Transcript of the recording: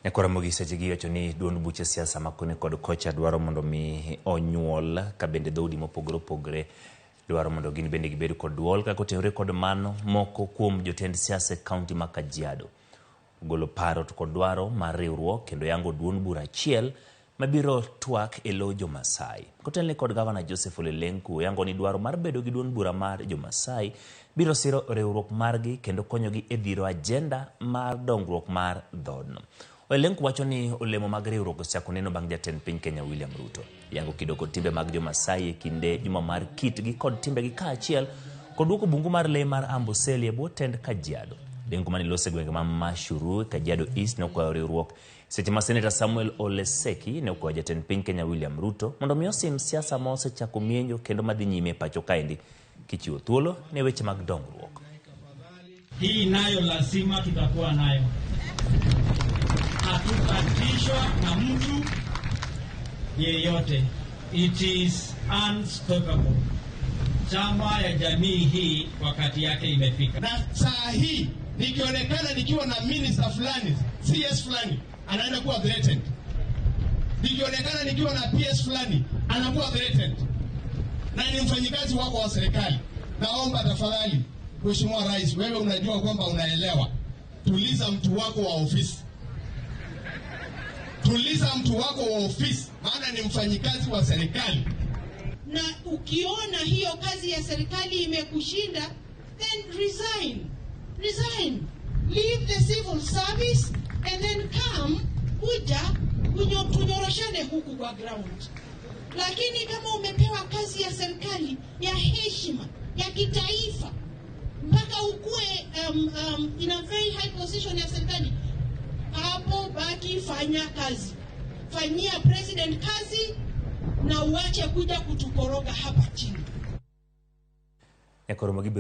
Nyakora Mogi sechegi wacho ni duond buche siasa ma koni kod kocha dwaro mondo mi onyuol ka bende dhoudi mopogore opogore dwaro mondo gin bende gibed kod duol. Kaka otenore kod mano, moko kuom jotend siasa e kaunti ma Kajiado ogolo paro to kod dwaro mar riwruok kendo yango duond bura achiel mabiro twak e lo jo-Masai. Kotelne kod gavana Joseph Ole Lenku oyango ni dwaro mar bedo gi duond bura mar jo-Masai biro siro riwruok margi kendo konyogi e dhiro ajenda mar dongruok mar dhoodno. Ole Lenku wacho ni olemo mag riwruok osechako neno bang' jatend piny Kenya William Ruto yango kido kod timbe mag jo-Masai e kinde juma mar kitgi kod timbegi kaachiel kod duoko bungu mar lee mar Amboseli e bwo tend Kajiado. Lenku mane lose gwenge ma Mashuru, Kajiado East nokwayo riwruok seche ma Seneta Samuel Ole Seki ne okwayo jatend piny Kenya William Ruto mondo mi osim siasa ma osechako mienjo kendo madhi nyime e pacho kaendi kichiwo thuolo ne weche mag dongruok. Hii nayo lazima tutakuwa nayo, hatutatishwa na mtu yeyote. It is unstoppable. Chama ya jamii hii wakati yake imefika. Na saa hii nikionekana nikiwa na minister fulani, CS fulani, anaenda kuwa threatened. Nikionekana nikiwa na PS fulani, anakuwa threatened, na ni mfanyikazi wako wa serikali. Naomba tafadhali, Mheshimiwa Rais, wewe unajua kwamba unaelewa, tuliza mtu wako wa ofisi, tuliza mtu wako wa ofisi, maana ni mfanyikazi wa serikali. Na ukiona hiyo kazi ya serikali imekushinda, then resign, resign, leave the civil service and then come kuja tunyoroshane huku kwa ground. Lakini kama umepewa kazi ya serikali ya heshima ya kitaifa mpaka ukue in a very high position ya serikali, hapo baki, fanya kazi, fanyia president kazi na uache kuja kutukoroga hapa chini. Nyakoro gibiro